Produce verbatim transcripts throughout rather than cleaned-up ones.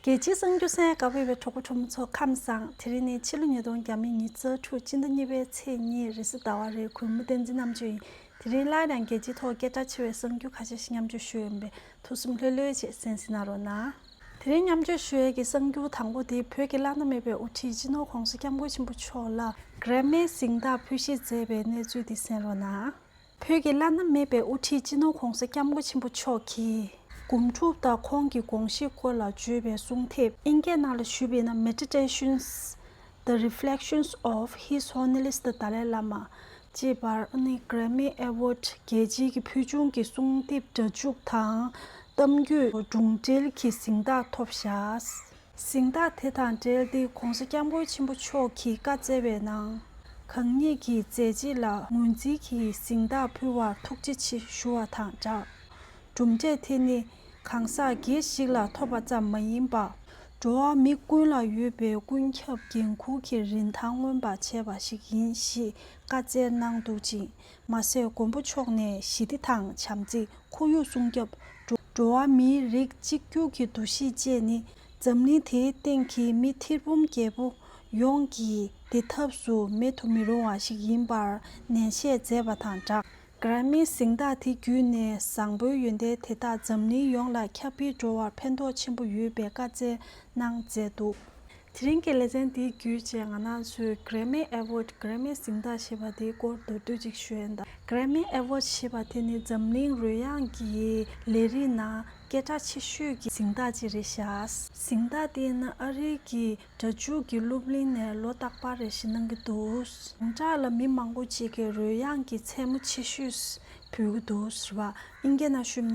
རྒྱལ་སྤྱིའི་གསར་འགྱུར་གསན་ག་པར་ཡོད་པའི་གྲོགས་པོ་གྲོགས་མོ་ཚོ་ཁམས་བཟང་། དེ་རིང་ནི་ཕྱི་ལོ་ཉིས་སྟོང་ཉི་ཤུ་རྩ་དྲུག་སྤྱི་ཟླ་གཉིས་པའི་ཚེས་གཉིས་རེས་གཟའ་ཟླ་བ་རེད། གུས་མོ་བསྟན་འཛིན་རྣམ་དཔྱོད་ཡིན། དེ་རིང་སླར་ཡང་རྒྱལ་སྤྱིའི་ཐོག་སྐད་གྲགས་ཆེ་བའི་གསར་འགྱུར་ཁ་ཤས་ཤིག་མཉམ་སྤྱོད་ཞུ་ཡོད་པས་ཐུགས་སེམས་ལྷོད་ལྷོད་བྱས་གསན་གཟིགས་གནང་རོགས་གནང་། དེ་རིང་མཉམ་སྤྱོད་ཞུ་ཡས་ཀྱི་གསར་འགྱུར་དང་པོ་དེ་བོད་ཀྱི་བླ་ན་མེད་པའི་དབུ་ཁྲིད་སྤྱི་ནོར་༧གོང་ས་༧སྐྱབས་མགོན་ཆེན་པོ་མཆོག་ལ་གྷི་རེ་མི་གཟེངས་རྟགས་ཕུལ་བཞེས་མཛད་པའི་གནས་ཚུལ་དེ་གསན་རོགས་གནང་། བོད་ཀྱི་བླ་ན་མེད་པའི་དབུ་ཁྲིད་སྤྱི་ནོར་༧གོང་ས་༧སྐྱབས་མགོན་ཆེན་པོ་མཆོག་གིས་སྒོམ་སྒྲུབ་དང་ཁོང་གི་དགོངས་གཞིའི་སྐོར་ལ་བརྗོད་པའི་གསུང་དེབ། ཨིན་སྐད་ནང་ལ་ཞུས་པ་ཡིན་ན། Meditations, The Reflections of His Holiness the Dalai Lama ཅེས་པར་ནི་Grammy Award རྒྱལ་སྤྱིའི་གི་ཕུལ་བྱུང་གི་གསུང་དེབ་སྒྲ་འཇུག་དང་གཏམ་རྒྱུད་སྒྲུང་འགྲེལ་གྱི་གཟེངས་རྟགས་ཐོབ་བཞག་གཟེངས་རྟགས་དེ་དང་འབྲེལ་ཏེ་༧གོང་ས་༧སྐྱབས་མགོན་ཆེན་པོ་མཆོག་གིས་བཀའ་སྩལ་བའི་ནང་། གང་ཉིད་ཀྱི་མཛད་རྗེས་ལ་ངོས་འཛིན་གྱིས་གཟེངས་རྟགས་ཕུལ་བར་ཐུགས་རྗེ་ཆེ་ཞུ་བ་དང་སྦྲགས། གྲུབ་འབྲས་དེ་ནི་གང་ཟག་སྒེར་ཞིག་ལ་ཐོབ་པ་ཙམ་མ་ཡིན་པར། འགྲོ་བ་མི་ཀུན་ལ་ཡོད་པའི་ཀུན་ཁྱབ་འགན་འཁུར་གྱི་རིན་ཐང་མངོན་པར་བྱས་པ་ཞིག་ཡིན་ཞེས་བཀའ་སྩལ་གནང་འདུག་ཅིང་། མ་ཟད་མགོན་པོ་མཆོག་ནས་ཞི་བདེ་དང་བྱམས་བརྩེ། ཁོར་ཡུག་སྲུང་སྐྱོབ། འགྲོ་འགྲོ་བ་མིའི་རིགས་གཅིག་གྱུར་གྱི་འདུ་ཤེས་བཅས་ནི་འཛམ་གླིང་དེའི་སྟེང་གི་མི་ཐེར་འབུམ་བརྒྱད་པོ་ཡོངས་ཀྱི་བདེ་ཐབས་སུ་མེད་དུ་མི་རུང་བ་ཞིག་ཡིན་པར་ནན་བཤད་མཛད་པ་དང་སྦྲགས། གྷི་རེ་མི་གཟེངས་རྟགས་དེ་བརྒྱུད་ནས་བཟང་པོའི་ཡོན་ཏན་དེ་དག་འཛམ་གླིང་ཡོངས་ལ་ཁྱབ་སྤེལ་འགྲོ་བར་ཕན་ཐོགས་ཆེན་པོ་ཡོད་པའི་བཀའ་སྩལ་གནང་མཛད་འདུག་དེ་རིང་གི་ལེ་ཚན་འདི་བརྒྱུད་བྱས་ང་རང་ཚོའི་Grammy Award Grammy གཟེངས་རྟགས་ཞེས་པ་དེའི་སྐོར་མདོར་བསྡུས་ཅིག་ཞུ་ཡ་ཡིན། ད་Grammy Award ཞེས་པ་དེ་ནི་འཛམ་གླིང་རོལ་དབྱངས་ཀྱི་ལས་རིགས་ནང་སྐད་གྲགས་ཆེ་ཤོས་ཀྱི་གཟེངས་རྟགས་ཅིག་རེད་ཤག་གཟེངས་རྟགས་དེ་ནི་ཨ་རིའི་གི་སྒྲ་འཇུག་གི་སློབ་གླིང་ནས་ལོ་རྟག་པར་རེ་ཞིག་གནང་གི་འདུག་ཡོངས་གྲགས་ལ་མི་མང་པོ་ཅིག་གིས་རོལ་དབྱངས་ཀྱི་མཚན་མོ་ཆེ་ཤོས་འབོད་ཀྱི་འདུག་ཟེར་བ། ཨིན་སྐད་ནང་ཞུས་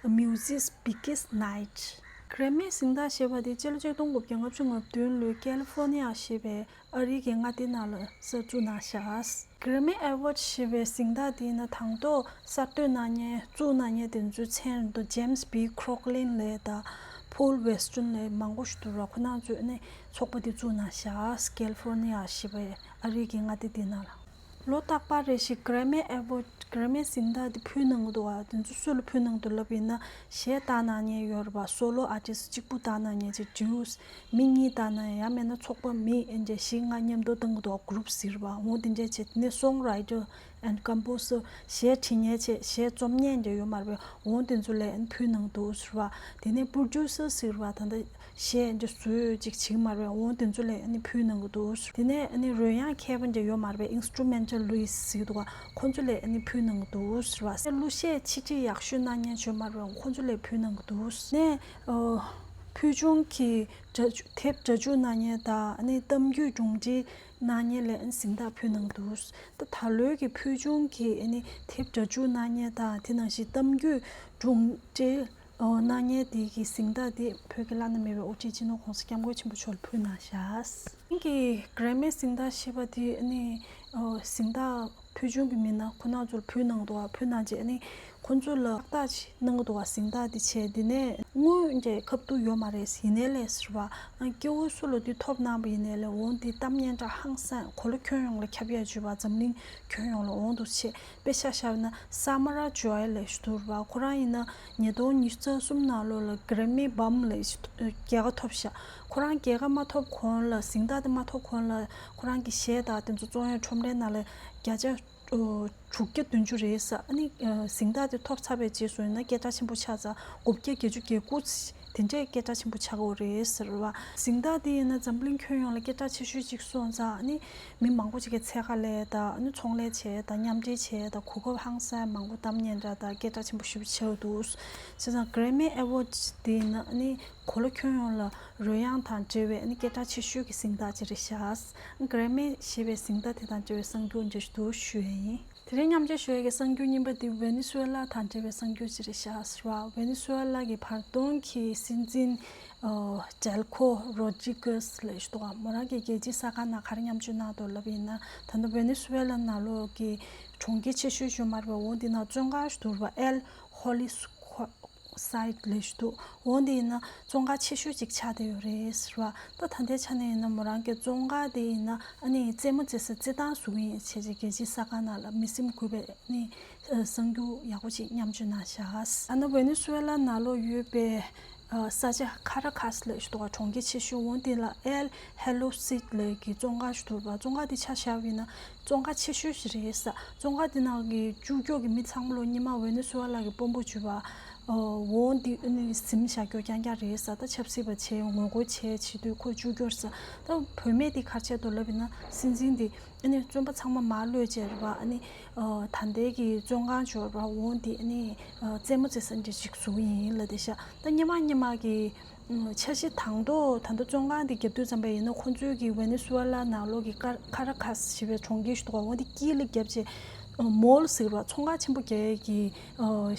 ན་Music's Biggest Night། Grammy གཟེངས་རྟགས་ཞེས་པ་དེ་སྤྱི་ལོ་ཆིག་སྟོང་དགུ་བརྒྱ་ལྔ་བཅུ་ང་བདུན་ལོའི་ཀལི་ཧྥོར་ནི་ཡ་ཞེས་པའི་ཨ་རིའི་གི་མངའ་སྡེ་ནང་ལ་གསར་བཙུགས་གནང་ཤག Grammy Award ཞེས་པའི་གཟེངས་རྟགས་དེ་ནི་དང་ཐོག་གསར་གཏོད་གནང་མཁན་བཙུགས་གནང་མཁན་དེ་ཚོའི་མཚན་རེད་འདུག James B Crocklin ལབ་དང་Paul Weston ལབ་མང་པོ་ཞིག་འདུག་ར། ཁོ་རང་ཚོས་ནི་ཚོགས་པ་དེ་བཙུགས་གནང་ཤག California ཞེས་པའི་ཨ་རིའི་གི་མངའ་སྡེ་དེ་ནང་ལ། ལོ་རྟག་པར་རེ་ཞིག་Grammy Award Grammy གཟེངས་རྟགས་དེ་ཕུལ་གནང་གི་འདུག་བ། དེ་ཚོ་སུ་ལ་ཕུལ་གནང་གི་འདུག་ལབ་ཡིན་ན། གཞས་བཏང་གནང་མཁན་ཡོད་རེད་པ། སོ་ལོ་ཨར་ཊིསི་གཅིག་པུ་བཏང་གནང་མཁན་ཅིག Duos། མི་གཉིས་བཏང་ན་ཡང་མིན་ན་ཚོགས་པ་མི་འདྲ་བཞི་ལྔ་མཉམ་དུ་བཏང་གི་འདུག Groups ཟེར་བ་འོ་དེ་འདྲ་བྱས། དེ་ནས་songwriter and composer གཞས་བྲིས་མཁན་བྱས་གཞས་རྩོམ་མཁན་འདྲ་ཡོད་མ་རེད་པས། འོ་དེ་ཚོ་ལ་ཕུལ་གནང་གི་འདུག་ཟེར་བ། དེ་ནས་producer ཟེར་བ་ད་ལྟ་གཞས་འདྲ་བཟོས་ཅིག་བྱེད་ཀྱི་མ་རེད་པས། འོ་དེ་ཚོ་ལ་ཕུལ་གནང་གི་འདུག་དེ་ནས་རོལ་དབྱངས་མཁས་པ་འདྲ་ཡོད་མ་རེད་པས། Instrumentalist ཟེར་གི་འདུག་ག་ཁོ་ཚོ་ལ་ཕུལ་གནང་གི་འདུག་ཟེར་བ། གླུ་གཞས་ཆེད་སྒྲིག་ཡག་ཤོས་གནང་མཁན་ཡོད་མ་རེད་པས། ཁོ་ཚོ་ལ་ཕུལ་གནང་གི་འདུག་ནས་ཕུལ་བྱུང་གི་སྒྲ་དེབ་སྒྲ་འཇུག་གནང་མཁན་དང་ནི་གཏམ་རྒྱུད་སྒྲུང་འབྲི་གནང་མཁན་ལ་གཟེངས་རྟགས་ཕུལ་གནང་འདུག་ད་ད་ལོའི་གི་ཕུལ་བྱུང་གི་ཨ་ནི་དེབ་སྒྲ་འཇུག་གནང་མཁན་དང་དེ་ནང་བཞིན་གཏམ་རྒྱུད་སྒྲུང་འབྲི་གནང་མཁན་དེ་གི་གཟེངས་རྟགས་དེ་བོད་ཀྱི་བླ་ན་མེད་པའི་དབུ་ཁྲིད་སྤྱི་ནོར་༧གོང་ས་༧སྐྱབས་མགོན་ཆེན་པོ་མཆོག་ལ་ཕུལ་གནང་ཤག་ཨིན་གྱི་Grammy གཟེངས་རྟགས་ཞེས་པ་དེ་ཨ་ནི་གཟེངས་རྟགས་ཕུལ་བྱུང་གི་མི་སྣ་ཁོ་རང་ཚོར་ཕུལ་གནང་འདུག་ཕུལ་གནང་རྗེས་ཨ་ནི་ཁོ་ཚོ་ལ་ཏག་ཏག་ཅིག་གནང་གི་འདུག་གཟེངས་རྟགས་དེ་བྱས། དེ་ནས་དངུལ་འདྲ་ཁ་ཐུག་ཡོད་མ་རེད། ཡིན་ནའི་ལས་ཟེར་བ། སྐྱེ་བོ་སུ་ལ་དེ་ཐོབ་གནང་བ་ཡིན་ནའི་ལས་འོང་དེ་གཏམ་སྙན་གྲགས་ཧང་སང་གོ་ལ་ཁྱོན་ཡོངས་ལ་ཁྱབ་ཡ་བྱུས་པ་འཛམ་གླིང་ཁྱོན་ཡོངས་ལ་འོང་འདུག་བྱས། དཔེ་ཆ་བཞག་ན་Samara Joy ལབ་ཞིག་འདུག་ར། ཁོ་རང་ཡིན་ན་ཉིས་སྟོང་ཉི་ཤུ་རྩ་གསུམ་ནང་ལོགས་ལ་Grammy བམ་ལབ་ཞིག་རྒྱལ་ཁ་ཐོབ་ཤག་ཁོ་རང་རྒྱལ་ཁ་མ་ཐོབ་གོང་ལ་གཟེངས་རྟགས་དེ་མ་ཐོབ་གོང་ལ་ཁོ་རང་གི་གཞས་དག་དེ་ཚོ་བཙོང་ཡ་ཁྲོམ་རའི་ནང་ལ་བརྒྱ་ཆ་དྲུག་བརྒྱ་བདུན་ཅུ་རེད་ཟེར། ཨ་ནི་གཟེངས་རྟགས་དེ་ཐོབ་ཚར་བའི་རྗེས་སུ་ཡིན་ན་སྐད་གྲགས་ཆེན་པོ་ཆགས་ཚར། དགུ་བརྒྱ་བརྒྱད་ཅུ་གྱ་དགུ་དེ་འདྲའི་སྐད་གྲགས་ཆེན་པོ་ཆགས་ཀྱི་རེད་ཟེར་བ། གཟེངས་རྟགས་དེ་ཡིན་ན་འཛམ་གླིང་ཁྱོན་ཡོངས་ལ་སྐད་གྲགས་ཆེ་ཤོས་ཅིག་སོང་ཙང་ཨ་ནི་མི་མང་པོ་ཅིག་གིས་འཚོལ་ཁ་ལས་དང་ཨ་ནི་ཚོང་ལས་བྱས་དང་མཉམ་འབྲེལ་བྱས་དང་གོ་སྐབས་ཧང་སང་མང་པོ་གཏམ་སྙན་གྲགས་དང་སྐད་གྲགས་ཆེན་པོ་ཞེ་པོ་ཆགས་འདུག་བྱས་ཙང་Grammy Award དེ་ཡིན་ན་ཨ་ནི་གོ་ལ་ཁྱོན་ཡོངས་ལ་རོལ་དབྱངས་དང་འབྲེལ་བའི་ཨ་ནི་སྐད་གྲགས་ཆེ་ཤོས་ཀྱི་གཟེངས་རྟགས་ཅིག་རེད་ཤག Grammy ཞེས་པའི་གཟེངས་རྟགས་དེ་དང་འབྲེལ་བའི་གསར་འགྱུར་འདི་འདུག་ཞུ་ཡ་ཡིན། དེ་རིང་མཉམ་སྤྱོད་ཞུ་ཡ་གི་གསར་འགྱུར་གཉིས་པ་དེ་ཝེ་ནེ་སུ་ཝེ་ལ་དང་འབྲེལ་བའི་གསར་འགྱུར་ཅིག་རེད་ཤག་ཟེར་བ། ཝེ་ནེ་སུ་ཝེ་ལ་གི་བར་སྟོང་གི་སྲིད་འཛིན་ཨོ་Delcy Rodriguez ལབ་ཞིག་འདུག་ག་མོ་རང་གི་རྒྱལ་སྤྱིའི་གསར་ཁང་ནང་ག་རེ་མཉམ་སྤྱོད་གནང་འདུག་ལབ་ཡིན་ན། ད་ལྟ་ཝེ་ནེ་སུ་ཝེ་ལ་ནང་ལོགས་ཀྱི་གྲོང་ཁྱེར་ཆེ་ཤོས་ཞུ་མ་རེད་པ། འོ་འདི་ནང་བཙོན་ཁང་ཞིག་འདུག་ར། El Hospicio Site ལབ་ཞིག་འདུག་འོ་འདི་ཡིན་ན་བཙོན་ཁང་ཆེ་ཤོས་ཅིག་ཆགས་བསྡད་ཡོད་རེད་ཟེར་བ། ད་ད་ལྟའི་ཆ་ནས་ཡིན་ན་མོ་རང་གི་བཙོན་ཁང་དེ་ཡིན་ན་ཨ་ནི་རྩེད་མོ་རྩེ་ས་རྩེད་ཐང་བཟོ་གི་ཡིན་བྱས་རྗེས་རྒྱལ་སྤྱིའི་གསར་ཁང་ནང་ལ་མི་སེམས་འགུག་པའི་ཨ་ནི་གསར་འགྱུར་ཡག་པོ་ཅིག་མཉམ་སྤྱོད་གནང་ཤག་ཨ་ནི་ཝེ་ནེ་སུ་ཝེ་ལ་ནང་ལོགས་ཡོད་པའི་ ས་ཆ་ཁ་ར་ཁ་སི་ལབ་ཞིག་འདུག་ག་གྲོང་ཁྱེར་ཆེ་ཤོས། འོ་དེ་ལ་ཨེལ་ཧེ་ལོ་སི་ལབ་ཀྱི་བཙོན་ཁང་ཞིག་འདུག་པ། བཙོན་ཁང་དེ་ཆ་བཞག་པ་ཡིན་ན་བཙོན་ཁང་ཆེ་ཤོས་ཤིག་རེད་ས། བཙོན་ཁང་དེ་ནང་གི་བཅུག་རྒྱུ་གི་མི་ཚང་མ་ལོ་སྔོན་མ་ཝེ་ནེ་སུ་ཝེ་ལ་གི་དཔོན་པོ་བྱས་པ། འོ་དེ་ནི་ཟིན་བཞག་རྒྱུ་རྐྱང་རྐྱང་རེད་ས། ད་ཆབ་སྲིད་པ་བྱས་ངོ་རྒོལ་བྱས་བྱེད་དུས་ཁོ་བཅུག་རྒྱུ་རེད་ས། ད་བུད་མེད་དེ་ག་རེ་བྱས་འདུག་ལབ་ཡིན་ན་སྲིད་འཛིན་དེ་ཨ་ནི་བཙོན་པ་ཚང་མ་མར་གློད་བྱས་རེད་པ། ཨ་ནི་ད་ལྟའི་གི་བཙོན་ཁང་འབྱོར་བ་འོ་དེ་ཨ་ནི་རྩེད་མོ་རྩེ་ས་འདྲ་ཅིག་བཟོ་གི་ཡིན་ལབ་བསྡད་ཤག་ད་སྔོན་མ་སྔོན་མ་གི་འཆར་གཞི་དང་ཐོག་ད་ལྟ་བཙོན་ཁང་དེ་བརྒྱབ་དུས་ཙམ་པ་ཡིན་ན་ཁོང་ཚོའི་གི་ཝེ་ནེ་སུ་ཝེ་ལ་ནང་ལོགས་ཀྱི་ཀ་ཁ་ར་ཁ་སི་ཞེས་པའི་གྲོང་ཁྱེར་ཞིག་འདུག་ག་འོ་དེ་དཀྱིལ་ལ་བརྒྱབ་བྱས་མོལ་ཟེར་བ་ཚོང་ཁང་ཆེན་པོ་རྒྱག་ཡས་ཀྱི་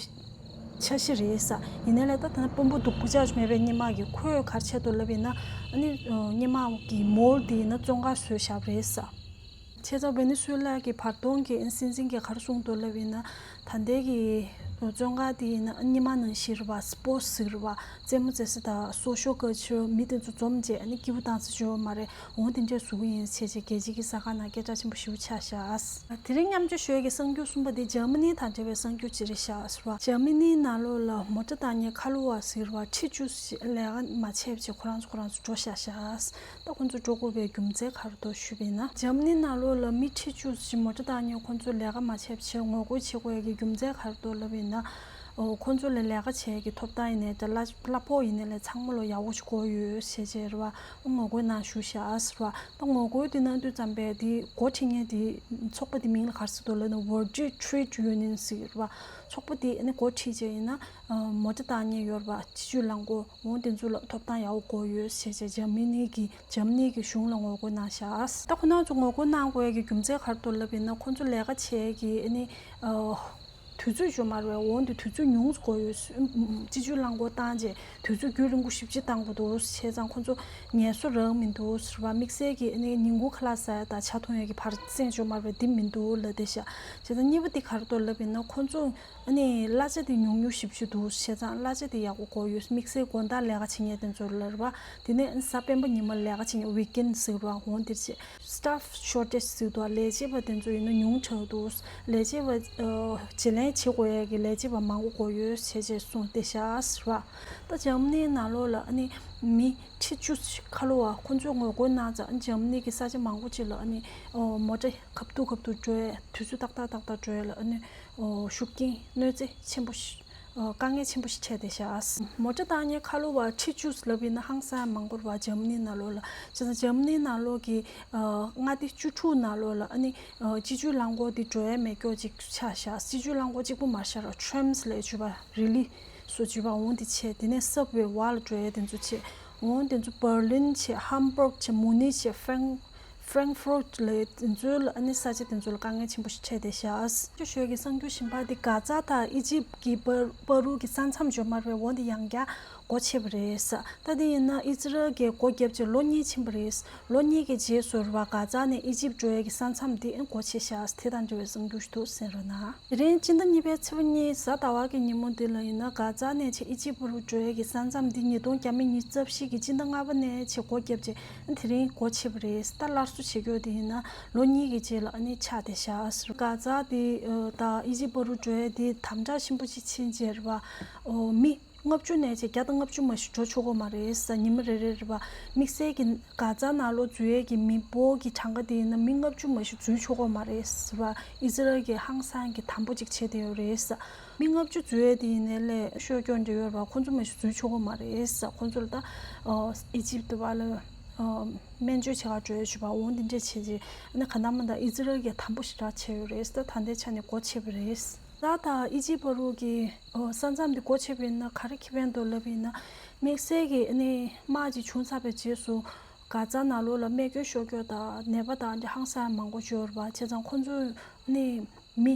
འཆར་གཞི་རེད་ས། ཡིན་ནའི་ལས་ད་ད་ལྟ་དཔོན་པོ་སྡུག་པོ་ཅག་མེད་པའི་སྔོན་མ་གི་ཁོས་ག་རེ་བྱས་འདུག་ལབ་ཡིན་ན་ཨ་ནི་སྔོན་མ་གི་མོལ་དེ་ཡིན་ན་བཙོན་ཁང་བཟོས་བཞག་པ་རེད་ས། བྱས་ཙང་ཝེ་ནེ་སུ་ཝེ་ལ་གི་བར་སྟོང་གི་སྲིད་འཛིན་གྱིས་ག་རེ་གསུངས་འདུག་ལབ་ཡིན་ན་ད་ལྟའི་གི་བཙོན་ཁང་དེ་ཡིན་ན་སྔོན་མ་ནང་བཞིན་རེད་པ། སི་པོར་ཊི་ཟེར་བ་རྩེད་མོ་རྩེ་ས་དང་སོ་ཤལ་ཀལ་ཅར་མི་དེ་ཚོ་འཛོམས་བྱས་ཨ་ནི་སྐྱིད་པོ་བཏང་ས་ཅིག་ཡོད་མ་རེད། འོ་དེ་འདྲས་བཟོ་གི་ཡིན་བྱས་བྱས་རྒྱལ་སྤྱི་གི་གསར་ཁང་ནང་སྐད་གྲགས་ཆེན་པོ་ཞེ་པོ་ཆགས་ཤག་དེ་རིང་མཉམ་སྤྱོད་ཞུ་ཡས་ཀྱི་གསར་འགྱུར་གསུམ་པ་དེ་འཇར་མ་ནི་དང་འབྲེལ་བའི་གསར་འགྱུར་ཅིག་རེད་ཤག་ཟེར་བ། འཇར་མ་ནིའི་ནང་ལོགས་ལ་མོ་ཊ་བཏང་མཁན་ཁ་ལོ་བ་ཟེར་བ་ཁྲི་བཅུ་ཞིག་ལས་ཀ་མ་བྱས་བྱས་ཁོ་རང་ཚོ་ཁོ་རང་ཚོ་འགྲོ་བཞག་ཤག་ད་ཁོ་ཚོ་འགྲོ་དགོས་པའི་རྒྱུ་མཚན་ག་རེ་འདུག་ཞུས་པ་ཡིན་ན། འཇར་མ་ནི་ནང་ལོགས་ལ་མི་ཁྲི་བཅུ་ཞིག་མོ་ཊ་བཏང་མཁན་ཁོ་ཚོ་ལས་ཀ་མ་བྱས་བྱས་ངོ་རྒོལ་བྱེད་དགོས་ཡས་ཀྱི་རྒྱུ་མཚན་ག་རེ་འདུག་ལབ་པ་ཡིན་ན། ཨོ་ཁོ་ཚོ་ལ་ལས་ཀ་བྱེད་ཀྱི་ཐོབ་ཐང་ཡིན་ནའི་ད་གླ་གླ་ཕོགས་ཡིན་ནའི་ལས་ཚང་མ་ལོ་ཡག་པོ་ཞིག་དགོས་ཡོད་ཟེར་བྱས་རེད་བ། ཨོ་ངོ་རྒོལ་གནང་བཞུགས་ཤག་ཟེར་བ། ད་ངོ་རྒོལ་དེ་གནང་དུས་ཙམ་པས་དེ་འགོ་ཁྲིད་མཁན་དེ་ཚོགས་པ་དེ་མིང་ལ་ག་རེ་ཟེར་འདུག་ལབ་ན་World Trade Union ཟེར་བ། ཚོགས་པ་དེ་ནི་འགོ་ཁྲིད་བྱས་ཡིན་ན་ཨ་མོ་ཊ་བཏང་མཁན་ཡོད་རེད་བ། སྤྱི་སྤྱོད་རླངས་འཁོར་འོ་དེ་ཚོ་ལ་ཐོབ་ཐང་ཡག་པོ་དགོས་ཡོད་ཟེར་བྱས་འཇར་མ་ནི་གི་འཇར་མ་ནི་གི་གཞུང་ལ་ངོ་རྒོལ་གནང་ཤག་ད་ཁོ་རང་ཚོ་ངོ་རྒོལ་གནང་དགོས་ཡས་ཀྱི་རྒྱུ་མཚན་ག་རེ་འདུག་ལབ་ཡིན་ན་ཁོ་ཚོ་ལས་ཀ་བྱེད་ཀྱི་ཨ་ནི་ཨ། དུས་ཚོད་ཡོད་མ་རེད། འོན་ཏེ་དུས་ཚོད་ཉུང་དགོས་ཡོད། སྤྱི་སྤྱོད་རླངས་འཁོར་བཏང་རྗེས་དུས་ཚོད་རྒྱུན་རིང་པོ་ཞེ་པོ་ཅིག་བཏང་དགོས་འདུག་བྱས་ཙང་ཁོ་ཚོ་ངལ་གསོ་རག་མི་འདུག་ཟེར་བ། དམིགས་བསལ་གྱི་ཨ་ནི་ཉིན་གུང་ཁ་ལག་ཟ་ཡ་དང་ཇ་འཐུང་ཡ་གི་བར་གསེང་ཡོད་མ་རེད། འདི་མི་འདུག་ལབ་བསྡད་ཤག་བྱས་ཙང་གཉིས་པ་འདི་ག་རེ་འདུག་ལབ་ཡིན་ན་ཁོ་ཚོ་ཨ་ནི་གླ་ཆ་དེ་ཉུང་ཉུང་ཞེ་པོ་ཅིག་འདུག་བྱས་ཙང་གླ་ཆ་དེ་ཡག་པོ་དགོས་ཡོད། དམིགས་བསལ་དགོང་དག་ལས་ཀ་བྱེད་མཁན་དེ་ཚོ་ལ་རེད་བ། དེ་ནས་གཟའ་སྤེན་པ་ཉི་མ་ལས་ཀ་བྱེད་མཁན་ཝིག་ཨེན་ཟེར་བ་འོང་དེར་བྱེད། Staff shortage ཟེར་འདུག་ལས་བྱེད་པ་དེ་ཚོ་ཡིན་ན་ཉུང་དྲགས་འདུག་ལས་བྱེད་པ་ཨ་བརྗེ་ལེན་བྱེད་དགོས་ཡས་ཀྱི་ལས་བྱེད་པ་མང་པོ་དགོས་ཡོད་བྱས་བྱས་གསུངས་བསྡད་ཤག་ཟེར་བ། ད་འཇར་མ་ནིའི་ནང་ལོགས་ལ་ཨ་ནི་མི་ཁྲི་བཅུ་ཁ་ལོ་བ་ཁོ་ཚོས་ངོ་རྒོལ་གནང་ཙང་འཇར་མ་ནི་གི་ས་ཆ་མང་པོ་ཅིག་ལ་ཨ་ནི་ཨོ་མོ་ཊ་ཁ་ཐུག་ཁ་ཐུག་འགྲོ་ཡས་དུས་ཚོད་ཏག་ཏག་ཏག་ཏག་འགྲོ་ཡས་ལ་ཨ་ནི་ཨོ་ཤུགས་རྐྱེན་གནོད་འཚེ་ཆེན་པོ་ཞིག་ཨ་དཀའ་ངལ་ཆེན་པོ་ཞིག་འཕྲད་བསྡད་ཤག་མོ་ཊ་བཏང་མཁན་ཁ་ལོ་བ་ཁྲི་བཅུ་ལབ་ཡིན་ན་ཧང་སང་མང་པོ་རེད་བ། འཇར་མ་ནི་ནང་ལོགས་ལ། བྱས་ཙང་འཇར་མ་ནི་ནང་ལོགས་ཀྱི་ཨ་མངའ་སྡེ་བཅུ་དྲུག་ནང་ལོགས་ལ་ཨ་ནི་ཨ་སྤྱི་སྤྱོད་རླངས་འཁོར་འདི་འགྲོ་ཡ་མེད་སྐྱོ་ཅིག་ཆགས་ཤག་སྤྱི་སྤྱོད་རླངས་འཁོར་གཅིག་པུ་མ་ཤར་བ་ཁྲེམ་སི་ལབ་བརྗོད་པ་རི་ལི་སུ་བརྗོད་པ་འོང་འདི་བྱས། དེ་ནས་སབ་ཝེ་བར་ལ་འགྲོ་ཡ་དེ་ཚོ་བྱས། འོང་དེ་ཚོ་པར་ལིན་བྱས། ཧམ་བྷག་བྱས། མུ་ནིག་བྱས། ཧྥེང་ཧྥེང་ཧྥོར་ཊི་ལ་དེ་ཚོའི་ལ་ཨ་ནི་ས་ཆ་དེ་ཚོ་ལ་དཀའ་ངལ་ཆེན་པོ་ཞིག་འཕྲད་བསྡད་ཤག་ཅོ་ཤོས་ཀྱི་གསར་འགྱུར་གཞན་པ་དེ་གྷ་ཛ་དང་ཨི་ཇིབ་ཀྱི་བར་བར་དུ་གི་ས་མཚམས་ཡོད་མ་རེད། འོ་དེ་ཡང་བསྐྱར་སྒོ་ཕྱེ་བ་རེད་ས། ད་དེ་ཡིན་ན་ཨི་ཛི་རལ་གྱིས་སྒོ་བརྒྱབ་རྗེས་ལོ་གཉིས་ཕྱིན་པ་རེད། ལོ་གཉིས་ཀྱི་རྗེས་སུ་རེད་བ། གྷ་ཛ་ནས་ཨི་ཇིབ་འགྲོ་ཡས་ཀྱི་ས་མཚམས་དེ་སྒོ་ཕྱེ་ཤག་དེ་དང་འབྲེལ་བའི་གསར་འགྱུར་ཞིག་འདུག་གསན་རོགས་གནང་། དེ་རིང་སྤྱི་ཟླ་གཉིས་པའི་ཚེས་པ་གཉིས་གཟའ་ཟླ་བ་གི་ཉིན་མོ་འདི་ལ་ཡིན་ན་གྷ་ཛ་ནས་ཆེ་ཨི་ཇིབ་བར་དུ་འགྲོ་ཡས་ཀྱི་ས་མཚམས་འདི་ཉིས་སྟོང་བརྒྱ་མེད་ཉི་ཤུ་རྩ་བཞི་གི་སྤྱི་ཟླ་ལྔ་པ་ནས་ཆེ་སྒོ་བརྒྱབ་རྗེས་དེ་རིང་སྒོ་ཕྱེ་བ་རེད། ད་སླར་གསོ་བྱེད་རྒྱུ་དེ་ཡིན་ན་ལོ་གཉིས་ཀྱི་རྗེས་ལ་ཨ་ནི་ཆགས་བསྡད་ཤག་གྷ་ཛ་དེ་དང་ཨི་ཇིབ་བར་དུ་འགྲོ་ཡས་དེ་དམ་དྲག་ཆེན་པོ་ཅིག་ཕྱིན་རྗེས་རེད་བ། མི་ལྔ་བཅུ་ནས་ཆེ་བརྒྱ་དང་ལྔ་བཅུ་མ་ཞིག་འགྲོ་ཆོག་གི་མ་རེད་ས། ཉི་མ་རེ་རེ་རེད་བ། དམིགས་བསལ་གྱི་གྷ་ཛ་ནང་ལོགས་འཛུལ་ཡས་ཀྱི་མི་འབོར་གྱི་གྲངས་ཀ་དེ་ཡིན་ན་མི་ལྔ་བཅུ་མ་ཞིག་འཛུལ་ཆོག་གི་མ་རེད་ཟེར་བ། ཨི་ཛི་རལ་གྱིས་ཧང་སང་གི་དམ་པོ་ཅིག་བྱས་བསྡད་ཡོད་རེད་ས། མི་ལྔ་བཅུ་འཛུལ་ཡས་དེ་ཡིན་ནའི་ལས་ཤོར་སྐྱོན་འདྲ་ཡོད་རེད་བ། ཁོ་ཚོ་མ་ཞིག་འཛུལ་ཆོག་གི་མ་རེད་ས། ཁོ་ཚོ་ལ་ད་ཨི་ཇིབ་དུ་བ་ལ་སྨན་བཅོས་བྱེད་ག་འགྲོ་ཡས་བྱས་པ་འོང་དེ་འདྲས་བྱས་རྗེས་ཨ་ནི་ག་ནང་མ་ད་ཨི་ཛི་རལ་གྱིས་དམ་པོ་ཞེ་དྲག་བྱས་ཡོད་རེད་ས། ད་ད་ལྟའི་ཆ་ནས་སྒོ་ཕྱེ་བ་རེད། ད་ད་ཨི་ཇིབ་བར་དུ་གི་ཨོ་ས་མཚམས་འདི་སྒོ་ཕྱེ་བ་ཡིན་ན་ག་རེ་ཁེ་ཕན་འདུག་ལབ་པ་ཡིན་ན། དམིགས་བསལ་གྱི་ཨ་ནི་དམག་ཅིག་བྱུང་ཚར་བའི་རྗེས་སུ་གྷ་ཛ་ནང་ལོགས་ལ་རྨས་སྐྱོན་ཤོར་རྒྱུ་དང་ནད་པ་དང་འདི་ཧང་སང་མང་པོ་ཡོད་རེད་པ། བྱས་ཙང་ཁོང་ཚོས་ཨ་ནི་མི་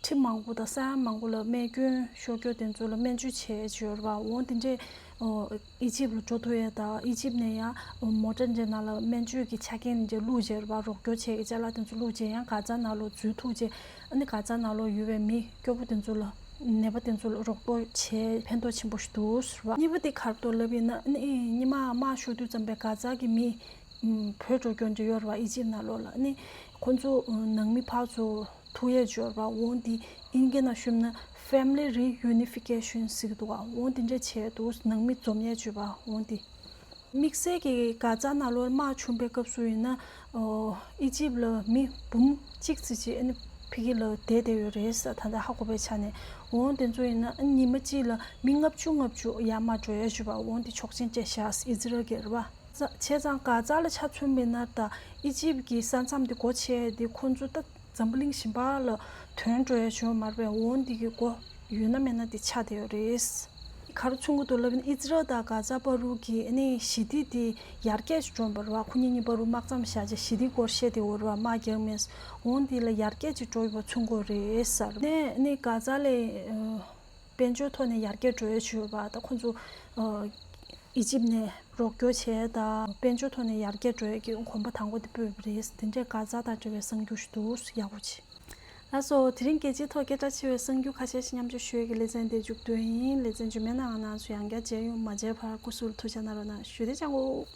ཁྲི་མང་པོ་དང་ས་ཡ་མང་པོ་ལ་རྨས་སྐྱོན་ཤོར་རྒྱུ་དེ་ཚོ་ལ་སྨན་བཅོས་བྱས་ཡོད་རེད་པ། འོ་དེ་འདྲས་ཨོ་ཨི་ཇིབ་ལ་འགྲོ་ཐུབ་ཡས་དང་ཨི་ཇིབ་ནས་ཡང་མོ་ཊ་འདྲའི་ནང་ལ་སྨན་བཅོས་ཀྱི་ཆ་རྐྱེན་འདྲ་བླུགས་བྱས་རེད་པ། རོགས་སྐྱོར་བྱས་ཀྱི་ཅ་ལག་དེ་ཚོ་བླུགས་བྱས་ཡང་གྷ་ཛ་ནང་ལོགས་འཛུལ་ཐུབ་བྱས། ཨ་ནི་གྷ་ཛ་ནང་ལོགས་ཡོད་པའི་མི་སྐྱོ་པོ་དེ་ཚོ་ལ་ནད་པ་དེ་ཚོ་ལ་རོགས་པ་བྱས་ཕན་ཐོགས་ཆེན་པོ་ཞིག་འདུག་ཟེར་བ། གཉིས་པ་དེ་ག་རེ་འདུག་ལབ་ཡིན་ན་ཨ་ནི་སྔོན་མ་དམག་ཤོར་དུས་ཙམ་པའི་གྷ་ཛ་གི་མི་བྲོས་འགྲོ་སྐྱོན་འདྲ་ཡོད་རེད་པ། ཨི་ཇིབ་ནང་ལོགས་ལ་ཨ་ནི་ཁོང་ཚོ་ནང་མི་ཕར་ཚུར་ཐུག་ཡས་ཡོད་རེད་པ། འོ་འདི་ཨིན་སྐད་ནང་ཞུས་ན་ Family Reunification ཟེར་གྱི་འདུག་ག་འོ་དེ་འདྲ་བྱས་འདུག་ནང་མི་འཛོམས་ཡས་བྱེད་པ་འོ་དེ། དམིགས་བསལ་གྱི་གྷ་ཛ་ནང་ལོགས་དམག་ཆུང་པའི་སྐབས་སུ་ཡིན་ན། ཨོ། ཨི་ཇིབ་ལ་མི་འབུམ་གཅིག་ཙམ་ཅིག་ཨ་ནི་ཕ་གི་ལ་བསྡད་བསྡད་ཡོད་རེད་ཟེར། ད་ལྟ་ཧ་གོ་བའི་ཆ་ནས། འོ་དེ་ཚོ་ཡིན་ན་ཨ་ནི་ཉི་མ་གཅིག་ལ་མི་ལྔ་བཅུ་ལྔ་བཅུ་ཡར་མར་འགྲོ་ཡས་བྱེད་པ་འོ་དེ་ཆོག་མཆན་སྤྲད་ཤག་ཨི་ཛི་རལ་གྱིས་རེད་པ། བྱས་ཙང་གྷ་ཛ་ལ་ཆ་མཚོན་པ་ཡིན་ན་ད་ཨི་ཇིབ་ཀྱི་ས་མཚམས་དེ་སྒོ་ཕྱེ་ཡས་དེ་ཁོང་ཚོ་ད་འཛམ་བུ་གླིང་གཞན་པ་ལ་ཐོན་འགྲོ་ཡས་བྱུང་མ་རེད་པས། འོ་འདི་གི་སྒོ་ཡོད་ན་མེད་ན་དེ་ཆགས་བསྡད་ཡོད་རེད། ག་རེ་མཚོན་གྱི་འདུག་ལབ་ན་ཨི་ཛི་རལ་དང་གྷ་ཛ་བར་དུ་གི་ཨ་ནི་ཞི་བདེ་དེ་ཡར་རྒྱས་ཅིག་འགྲོ་བ་རེད་པ། ཁོ་གཉིས་གཉིས་བར་དུ་དམག་མཚམས་བཞག་བྱས་ཞི་བདེ་སྐོར་བཤད་བསྡད་ཡོད་རེད་པ། དམག་རྒྱག་མེད། འོ་འདི་ལ་ཡར་རྒྱས་ཅིག་འགྲོ་ཡོད་པ་མཚོན་གྱི་ཡོད་རེད་ཟེར་ནས། ཨ་ནི་གྷ་ཛ་ལ་ཨ། དཔལ་འབྱོར་ཐོག་ནས་ཡར་རྒྱས་འགྲོ་ཡས་བྱས་ཡོད་པ། ད་ཁོང་ཚོ་ཨ། ཨི་ཇིབ་ནས་རོགས་སྐྱོར་བྱས་དང་དཔལ་འབྱོར་ཐོག་ནས་ཡར་རྒྱས་འགྲོ་ཡས་ཀྱི་གོམ་པ་དང་པོ་དེ་སྤོས་པ་རེད། དེ་འདྲའི་གྷ་ཛ་དང་འབྲེལ་བའི་གསར་འགྱུར་ཞིག་འདུག་ཡག་པོ་བྱས། ལགས་སོ། དེ་རིང་རྒྱལ་སྤྱིའི་ཐོག་སྐད་གྲགས་ཆེ་བའི་གསར་འགྱུར་ཁ་ཤས་ཤིག་མཉམ་སྤྱོད་ཞུ་ཡས་ཀྱི་ལེ་ཚན་འདིར་མཇུག་བསྡུ་ཡིན། ལེ་ཚན་རྗེས་མའི་ནང་ང་ང་ཚོ་ཡང་བསྐྱར་མཇལ་ཡོང་། མ་མཇལ་བར་སྐུ་གཟུགས་ལ་ཐུགས་ཅག་གནང་རོགས་གནང་། ཞུ་བདེ་ཅང་གོ།